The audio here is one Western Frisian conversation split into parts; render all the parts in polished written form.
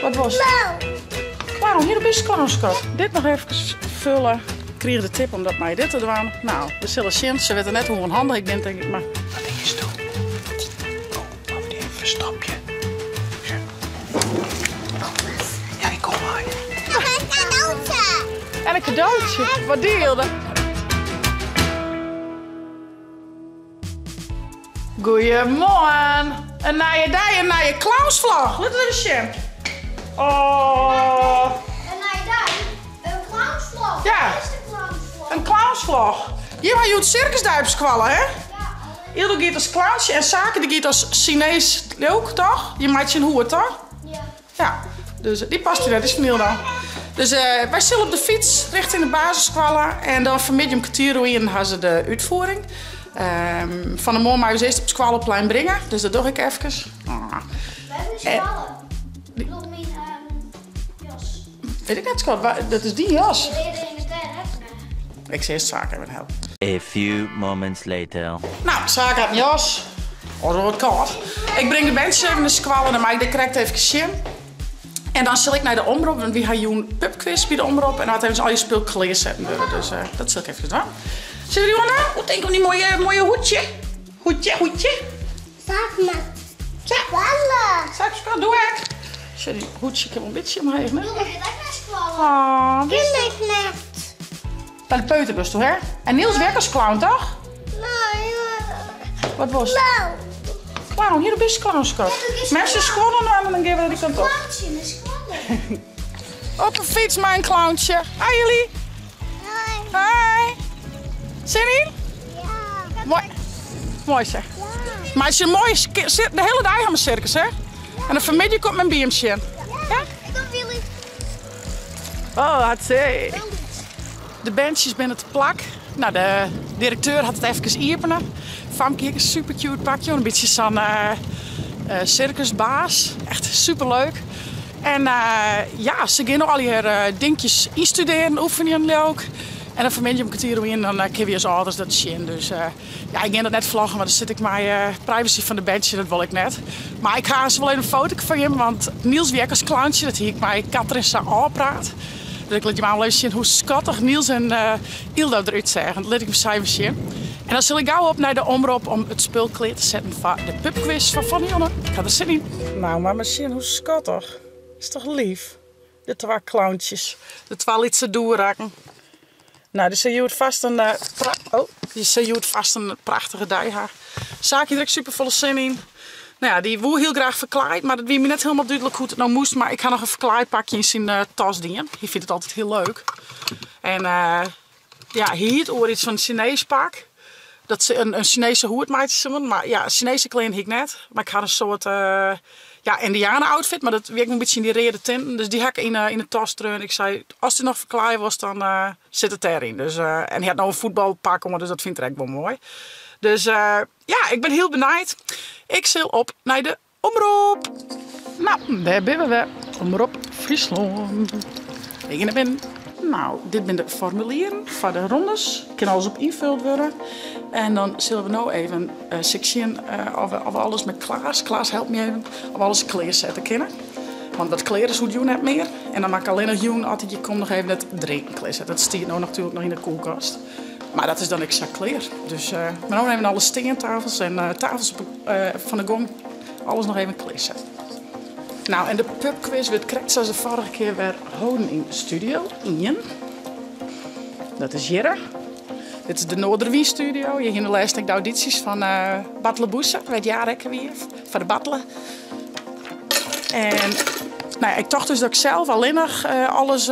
Wat wolst? Clown, hier bist clown, skat. Dit noch efkes fulle. Ik krige de tip om dat mei dit te dwaan. Nou, we sille sjen. Se witte net hoe ûnhandich ik bin, tink ik, mar... Wat is do? Oh, moatte we dy even ferstopje? Ja, ik kom mei. Een cadeautje. En in cadeautje. Wat dielde? Goeiemoarn! In nije dei, in nije clownsvlog. Lit it ris sjen. Oh. In nije dei, in clownsvlog. Ja. Wat is de clownsvlog? In clownsvlog. Jim ha hjoed sirkusdei op skoalle, hè? Ja, Ildo giet as clownsje en Sake dy giet as Sinees leuk, toch? Je meitsje in hoed, toch? Ja. Ja, dus dy past net, dy is fan Ildo. Dus wy sille op de fyts richting de basisskoalle en dan fanmiddei om kertier oer ienen ha se de útfiering. Fan 'e moarn meie we se earst op it skoalleplein bringe, dus dat doch ik efkes. Wêr is skoalle? Ik bedoel myn jas. Wit ik net, skat. Dat is dyn jas. De reade hinget dêr, hè? Ik sil earst Sake even helpe. A few moments later. Nou, Sake hat in jas. Oh, dat wordt kâld. Ik bring de berntsjes even nei skoalle, dan mei ik dêr krekt even sjen. En dan sil ik nei de omrop, want wy ha jûn pubquiz by de omrop. En dan moat even al je spul klearsetten wurde. Dus dat sil ik even dwaan. Sille we dy oan dwaan? Hoe tink om dy moaie, moaie hoedje? Hoedje, hoedje. Sake moat skoalle. Sake skoalle, doe ek. Sjoch, dy hoedje kin wol in bytsje omheech, ne? Doe ik ek nei skoalle. Oh, Kin ik net. By de peuter bist do, hè? En Niels werkt as clown, toch? Nee. Wat wolst? Clown. Clown, hier bist clown, skat. Mensen skoalle aan en dan gean we die kant op. Clowntje, de skoalle. Op de fiets, mijn clowntje. Hi jullie. Hoi. Hi. Zin in? Ja. Mooi. Mooi zeg. Ja. Maar het is een mooie de hele dag aan mijn circus, hè? En dan vanmiddag komt mijn BMC. Ja. Ja? Ik kom Willy. Oh, hartstikke. De benches binne te plak. Nou, de directeur hat it efkes iepene. Famke hie ek in super cute pakje, in bytsje sa'n sirkusbaas. Echt super leuk. En ja, se gean no allegear dinkjes ynstudearen, oefenjen leau ik. En dan fanmiddei om kertier oer ien, dan kinne wy as âlders dat sjen. Dus ja, ik gean dat net vloggen, want dan sit ik mei privacy fan de berntsje, dat wol ik net. Mar ik ha aanst wol even in fotoke fan jim, want Niels wie ek as clownsje, dat hie ik mei Katrin sa ôfpraat. Dus ik lit jim wol even sjen hoe skattich Niels en Ildo derút seagen. Dat lit ik sa even sjen. En dan sil ik gau op nei de omrop om it spul klear te setten foar de pubquiz fan Fan Jonne. Ik ha der sin yn. Nou, mar mar sjen hoe skattich. Is toch lief? De twa clowntjes. De twa lytse doerakken. Nou, dy sil hjoed fast in oh, dy sil hjoed fast in prachtige dei ha. Saakje der ek super folle sin yn. Nou ja, dy woe hiel graach ferklaaid, mar dat wie my net hielendal dúdlik hoe't it no moast. Mar ik ha noch in ferklaaipakje yn syn tas dien. Hy fynt it altyd hiel leuk. En ja, hy hie it oer iets fan in Sinees pak. Dat se in Sinese hoed meitsje soenen. Mar ja, Sinese klean hie ik net. Mar ik ha in soart ja, Indiane-outfit, mar dat wie ek in bytsje yn dy reade tinten. Dus dy ha ik yn 'e tas treaun. Ik sei, ast dy noch ferklaaie wolst, dan sit it dêryn. Dus, en hy hat no in fuotbalpak oan, dus dat fynt er ek wol moai. Dus ja, ik bin hiel benijd. Ik sil op nei de omrop. Nou, dêr binne we wer. Omrop Fryslân. Ik gean nei binnen. Nou, dit binne de formulieren foar de rondes. Kin alles op ynfuld wurde. En dan sille we no even sjen oft we alles mei Klaas, Klaas help my even, of we alles klearsette kinne. Want wat klear is hoecht jûn net mear. En dan moat ik allinnich jûn, as ik hjir kom, noch even it drinken klearsette. Dat stiet no natuerlik noch yn de koelkast. Mar dat is dan ek sa klear. Dus mar no even alle steantafels en tafels fan de gong, alles noch even klearsette. Nou, en de pubquiz wurdt krekt sa as de foarige kear wer holden yn studio ien. Dat is hjirre. Dit is de Noorderwien studio. Hjir hiene lêsten ek de audysjes fan Bartele Boese, wêr't Jarek wie, foar de Bartele. En nou ja, ik tocht dus dat ik sels allinnich alles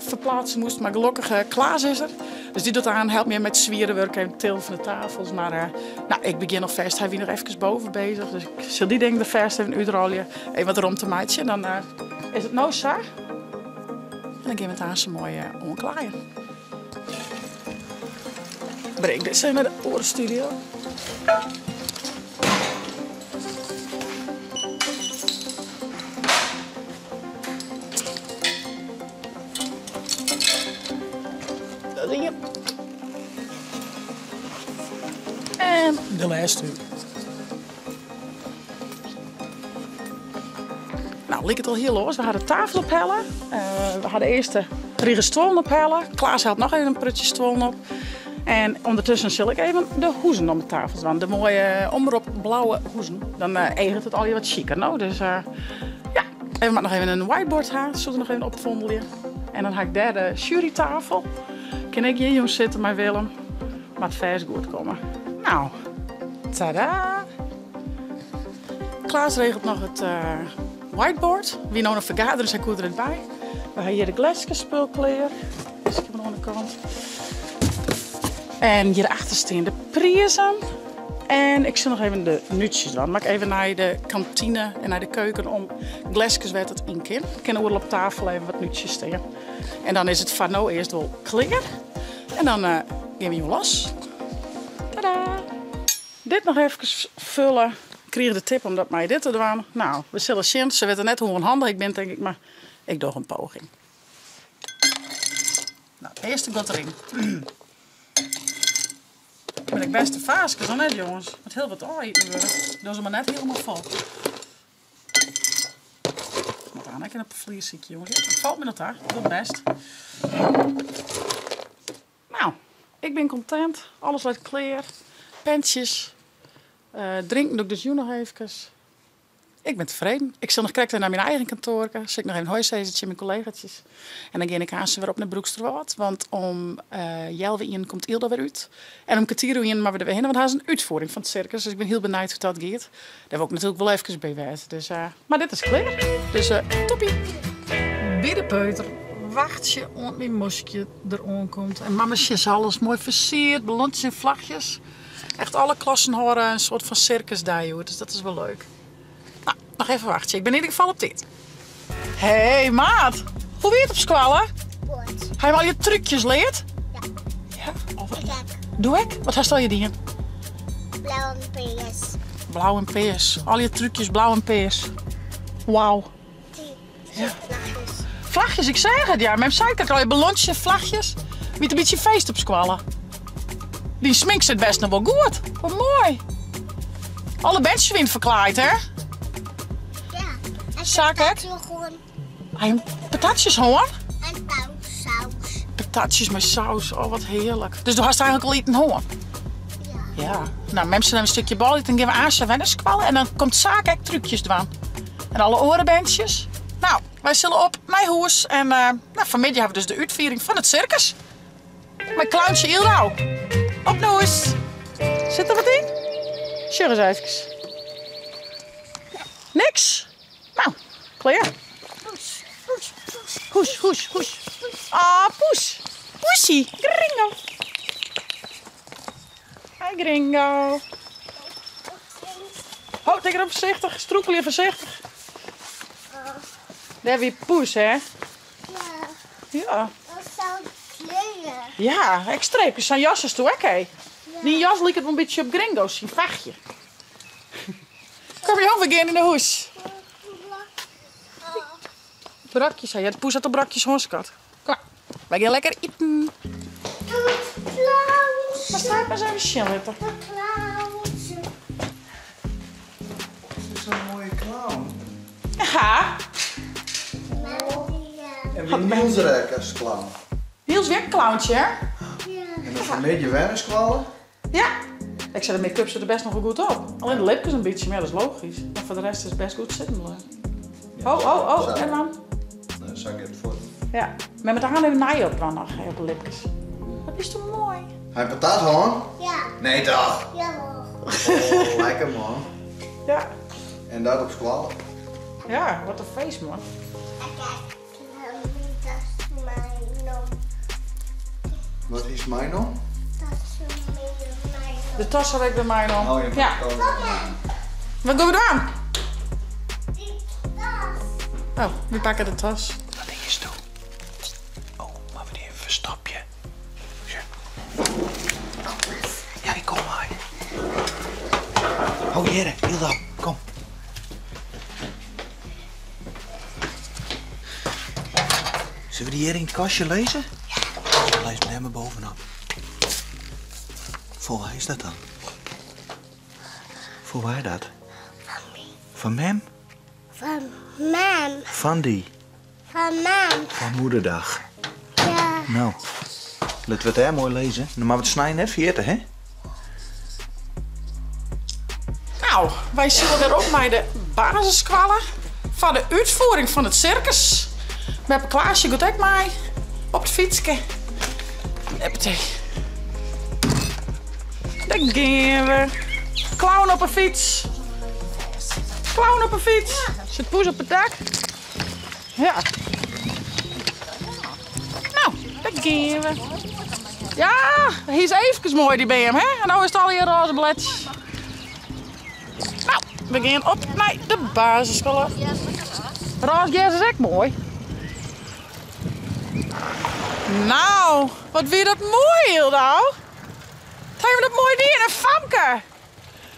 ferplaatse moast, mar gelokkich Klaas is der. Dus dy docht aan, helpt my mei it swiere wurk, even tillen fan de tafels. Mar nou, ik begjin alfêst. Hy wie noch efkes boven bezich, dus ik sil dy dingen der fêst even útrolje. Even wat romte meitsje en dan is it no sa. En dan gean we it aanst moai oanklaaien. Breng dizze even nei de oare studio. Dat is ien. En de lêste. Nou, No, liket al hiel oars. We ha de tafel ophelle. We ha de earste rige stuollen ophelle. Klaas helpt noch even in prutsje stuollen op. En ûndertusken sil ik even de hoezen om de tafels dwaan. De moaie Omrop blauwe hoezen. Dan eaget it allegear wat sjiker, no. Dus ja, even moat noch even in whiteboard ha. Sil der noch even opfondelje. En dan ha ik dêr de sjuerytafel. Kin ik hjir jûn sitte mei Willem. Moat fêst goed komme. No, tada! Klaas regelt noch it whiteboard. Wie no noch fergadere, dus hy koe der net by. We ha hjir de gleskespul klear. Miskien oan de kant. En hjirachter stean de prizen. En ik sil noch even de nútsjes dwaan. Moat ik even nei de kantine en nei de keuken om gleskes wêr't it yn kin. Kin oeral op tafel even wat nútsjes stean. En dan is it foar no earst wol klear. En dan gean we jûn los. Tada! Dit noch efkes fulle. Krige de tip om dat mei dit te dwaan. Nou, we sille sjen. Se witte net hoe ûnhandich ik bin, tink ik, mar ik doch in poging. Nou, it earste got deryn. Bin ik bêste faaskes, of net, jonges? Moat hiel wat ôfiten wurde. Doch se mar net hielendal fol. Moat aanst ek in op de flier sykje, jonges. It falt my noch ta. It docht bêst. Nou, ik bin kontent. Alles leit klear. Pentsjes. Drinken doch ik dus jûn noch eefkes. Ik bin tefreden. Ik sil noch krekt even nei myn eigen kantoarke. Sil ik noch even hoi sizze tsjin myn kollegatsjes. En dan gean ik aanst wer op nei Broeksterwâld. Want om healwei ienen komt Ylda wer út. En om kertier oer ienen moatte we der wer hinne, want har is in útfiering fan it sirkus. Dus ik bin hiel benijd hoe't dat giet. Dêr wol ik natuerlik wol efkes by wêze. Dus, mar dit is klear. Dus toppie. By de peuter wachtsje oant myn moskje der oankomt. En mama sjen alles moai fersierd, ballontsjes en vlagjes. Echt alle klassen hâlde in soart fan sirkusdei hjoed, dus dat is wol leuk. Nou, noch even wachtsje. Ik bin yn ieder gefal op tiid. Hey maat, hoe wie it op skoalle? Goed. Ha je al je trúkjes leard? Ja. Ja? Of Ik ek. Doe ek? Wat hast al dien? Blau en pears. Blau en pears. Al je trúkjes blau en pears. Wauw. Ja. Vlagjes. Vlagjes, ik zeg het ja. Mem sei krekt al je ballontsjes en vlagjes. Wie it in bytsje feest op skoalle. Dy smink sit bêst noch wol goed. Wat moai. Alle berntsjes wiene ferklaaid, hè? Ja. En Saak ek? Hy patatsjes hân? En saus. Patatsjes mei saus, oh wat hearlik. Dus do hast eigentlik al iten hân? Ja. Ja. Nou, mem sil even in stikje bôle ite, dan gean we aanst wer nei skoalle en dan komt Saak ek trúkjes dwaan. En alle oare berntsjes. Nou, wy sille op nei hûs en nou, fanmiddei ha we dus de útfiering fan it sirkus. Mei clownsje Yldo. Op nei hûs. Sit der wat yn? Sjoch ris efkes. Niks? Nou, klear. Poes, poes, poes. Poes, poes, poes. Ah, poes. Poesie, Gringo. Hi Gringo. Ho, tik erop foarsichtich. Strûkelje foarsichtich. Dêr wie poes, hè? Ja. Ja. Dat zijn kleuren. Ja, ek streepjes. Sa'n jas is toe ek, hè? Dyn jas liket wol in bytsje op Gringo syn vachtje. Kom jong, we gean yn 'e hûs. Brokjes, hè? Ja, de poes hat al brokjes hân, skat. Kom, wy gean lekker iten. Maar sta ik maar eens even sjen litte. Is dit zo'n mooie clown? Ja. En wie Niels er ek as clown? Niels wie ek clowntje, hè? Ja. En dan fanmiddei wer nei skoalle? Ja. Ik sei, de make-up sit der bêst noch wol goed op. Allinnich de lipkes in bytsje, mar ja, dat is logysk. Mar foar de rest is it bêst goed sitten bleaun. Oh, oh, oh, net dwaan. Nee, sa giet it fuort. Ja, mar moat aanst even nij op dwaan noch, op de lipkes. Wat is toch moai. Ha je patat hân? Ja. Nee toch? Jawol. Oh, lekker man. Ja. En dat op skoalle? Ja, wat in feest man. Wat is meinommen? De tas ha ik by meinommen. Oh, ja. Wat gean we dwaan? Oh, we pakke de tas. Wat is toe? Oh, mar we dy even ferstopje. Ja, ik kom mei. Oh, hjirre, Yldo, kom. Sille we dy hjir yn it kastje lizze? Ja. Lês him dêr mar bovenop. Foar wa is dat dan? Foar wa dat? Foar my. Foar mem? Fan mem. Fan dy? Fan mem. Fan moederdag. Ja. No, litte we it dêr moai lizze. Dan moatte we it snein net ferjitte, hè? No, wy sille wer op nei de basisskoalle foar de útfiering fan it sirkus. Beppe Klaasje giet ek mei op it fytske. Huppatee. Dêr gean we. Clown op 'e fyts. Clown op 'e fyts. Sit poes op it dak. Ja. No, dêr gean we. Ja, hy is eefkes moai dy beam, hè? En no is it allegear rôze bledsjes. No, we gean op nei de basisskoalle. Rôze gers is ek moai. No, wat wie dat moai, Hildo. Wat ha jim dat moai dien. En Famke,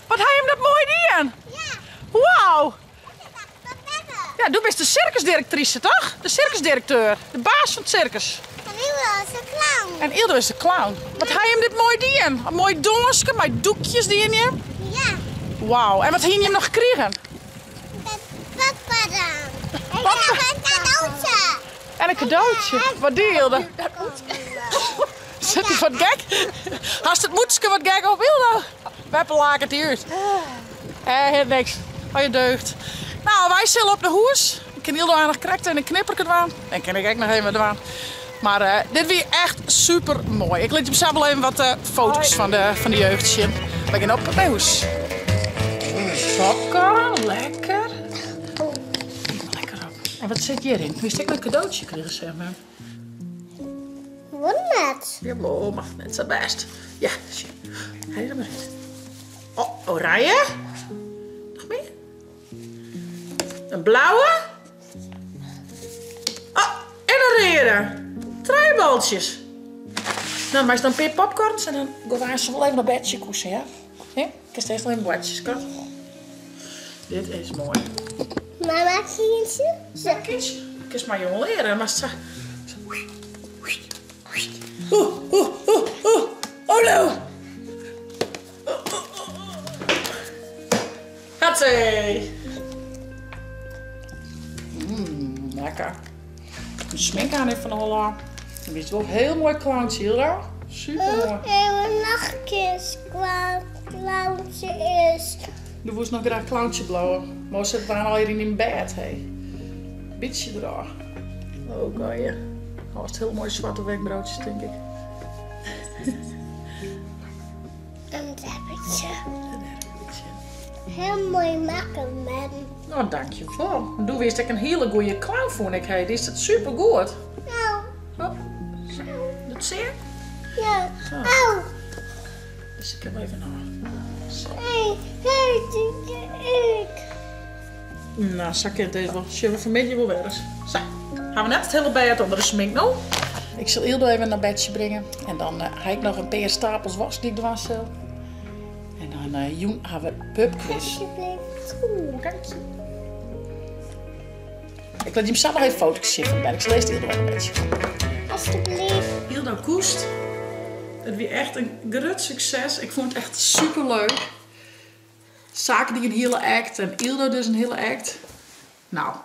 wat ha jim dat moai dien. Ja. Wauw. Ja, do bist de sirkusdirektrise, toch? De sirkusdirekteur, de baas fan it sirkus. En Ildo is de clown. En Ildo is de clown. Wat ha jim dit moai dien. In moai dânske mei doekjes dien jim. Ja. Wauw. En wat hiene jim noch krigen? De papa dan. En een cadeautje. En in kadootsje. Wat die Ildo? Sit hy wat gek? Hast it mûtske wat gek op, Ildo? Beppe laket dy út. Eh, niks. Oh, je deugt. No, wy sille op nei hûs. Ik kin Ildo noch krekt in knipperke dwaan. En kin ik ek noch even dwaan. Mar eh, dit wie echt super moai. Ik lit jim sa wol even wat eh, foto's fan de jeugd sjen. Wy gean op nei hûs. Popcorn, lekker. Lekker op. En wat sit hjiryn? Wist ik in kadootsje krigen, zeg maar. Wol net. Jawol, mar net sa bêst. Ja, sjen. Helje der mar út. Oh, oranje. Noch mear? In blauwe. Oh, en in reade. Trije boltsjes. No, meist dan in pear popcorns en dan gean we aanst wol even nei bêd koesen, ja? Ja? Kinst earst noch even boartsje, skat. Dit is moai. Mama, kindje? Ja, kindje. Kinst my jonge leare, mar sa. Oeh, oeh, oeh, oeh. Oh no. Hatsé. Mm, lekker. De smink aan even van Holla. Dat is wel heel mooi clowntje, Hilda. Super mooi. En nog een keer clowntje is. Do woest noch graach clowntje bliuwe. Mar sit we al hjir yn dyn bêd, hé. Bytsje derôf. Oh, goeie. Hâldst hiel moai swarte wenkbrautsjes, tink ik. Een debbertje. Een debbertje. Heel moai makke, mem. No, dankjewol. Do wiest ek in hiele goede clown, fûn ik. Hé, diest it supergoed. Nou. Oh, zo. Docht sear? Ja. Zo. Au. Dus ik heb even nog. Zo. Hey, hey, ik. No, sa kin it even wol. Sjogge we fanmiddei wol wer ris. Sa, ha we net it hiele bêd ûnder de smink no. Ik sil Ildo even nei bedsje bringe en dan ha ik noch in pear stapels wask dy't ik dwaan sil. En dan jûn ha we pubquiz. Alsjeblieft. Oeh, dank je. Ik lit jim sa noch even foto's sjen fan de bern. Ik sil earst Ildo nei bedsje. Alsjeblieft. Ildo koest. It wie echt in grut sukses. Ik fûn it echt superleuk. Sake die in hiele act en Ildo dus in hiele act. No,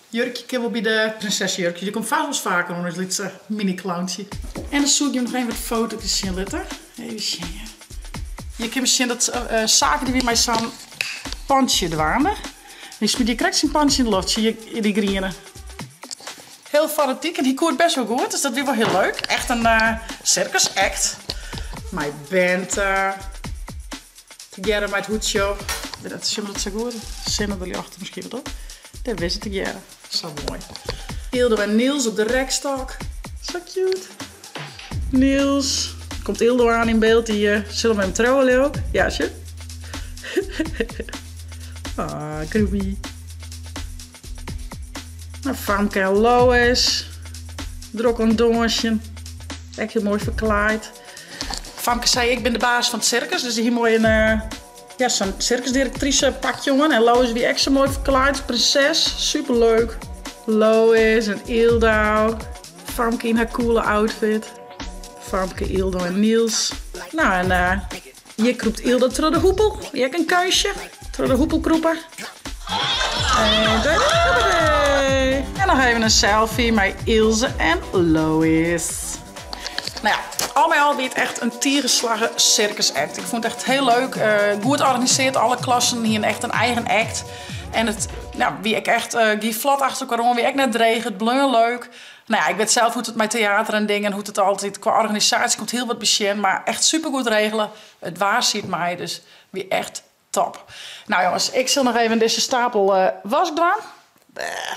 jurkje kin wol by de prinsessejurkje. Dy komt fêst wolris faker oan, ús lytse mini-clowntsje. En dan soe ik jim noch even wat foto's sjen litte. Even sjen, ja. Hjir kinne we sjen dat Sake dy wie mei sa'n pantsje dwaande. Dy smiet hjir krekt syn pantsje yn de loft, sjoch hjir dy griene. Hiel fanatyk en hy koe it best wol goed, dus dat wie wol hiel leuk. Echt in sirkusact mei Bente. Tegearre mei it hoedsje op. Dat sjoch dat sa goed. Sinne der ljocht miskien wat op. Dêr binne se tegearre. Sa moai. Ildo en Niels op de rekstok. Sa cute. Niels. Komt Ildo oan yn byld. Dy uh, sil mei him trouwe, leau ik. Ja, sjoch. ah, groepie. Nou, Famke en Lois. Drok oan it dânsjen. Ek hiel moai ferklaaid. Famke sei, ik bin de baas fan it sirkus. Dus dy hie moai in, uh, ja, sa'n sirkusdirektrise pakje oan. En Lois wie ek sa moai ferklaaid as prinses. Superleuk. Lois en Ildo. Famke yn har coole outfit. Famke, Ildo en Niels. No, en uh, hjir krûpt Ildo troch de hoepel. Wie ek in keunstje. Troch de hoepel krûpe. En noch even in selfie mei Ilse en Lois. Nou ja, al mei al wie it echt in tige slagge sirkusact. Ik fûn it echt hiel leuk. Goed organisearre, alle klassen hiene echt in eigen act. En it nou, wie ek echt, gie flot achter elkoar oan, wie ek net dreech, it bleau leuk. Nou ja, ik wit sels hoe't it mei teater en dingen, hoe't it altyd kwa organisaasje komt hiel wat besjen, mar echt supergoed regele. It waar siet mei, dus wie echt top. Nou jonges, ik sil noch even dizze stapel wask dwaan.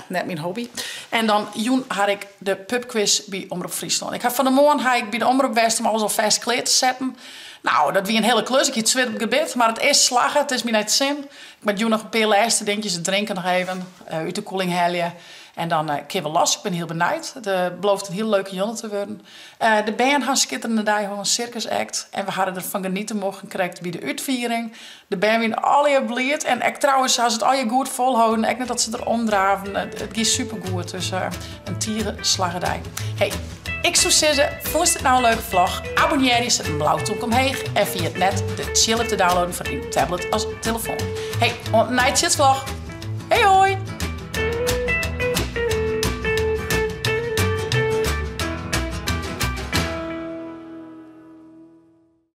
Net myn hobby. En dan jûn ha ik de pubquiz by Omrop Fryslân. Ik ha fan 'e moarn ha ik by de Omrop west om alles alfêst klear te setten. Nou, dat wie in hiele klus. Ik hie it swit op it gebit, mar it is slagge. It is my nei it sin. Ik moat jûn noch in pear lêste dinkjes, it drinken noch even út de koeling helje. En dan kinne we los. Ik bin hiel benijd. It belooft in hiele leuke jûn te wurden. De bern ha in skitterende dei hân, in sirkusact. En we ha derfan geniete mochten krekt by de útfiering. De bern wiene allegear bliid. En ek trouwens ha se it allegear goed folholden. Ek net dat se der omdraafden. It gie supergoed. Dus in tige slagge dei. Hey, ik soe sizze, fûnst it no in leuke vlog? Abonnearje, set in blau tomke omheech. En ferjit net de Tsjil app te downloaden foar dyn tablet as telefoan. Hey, oant in nije Tsjitsvlog. Hey hoi!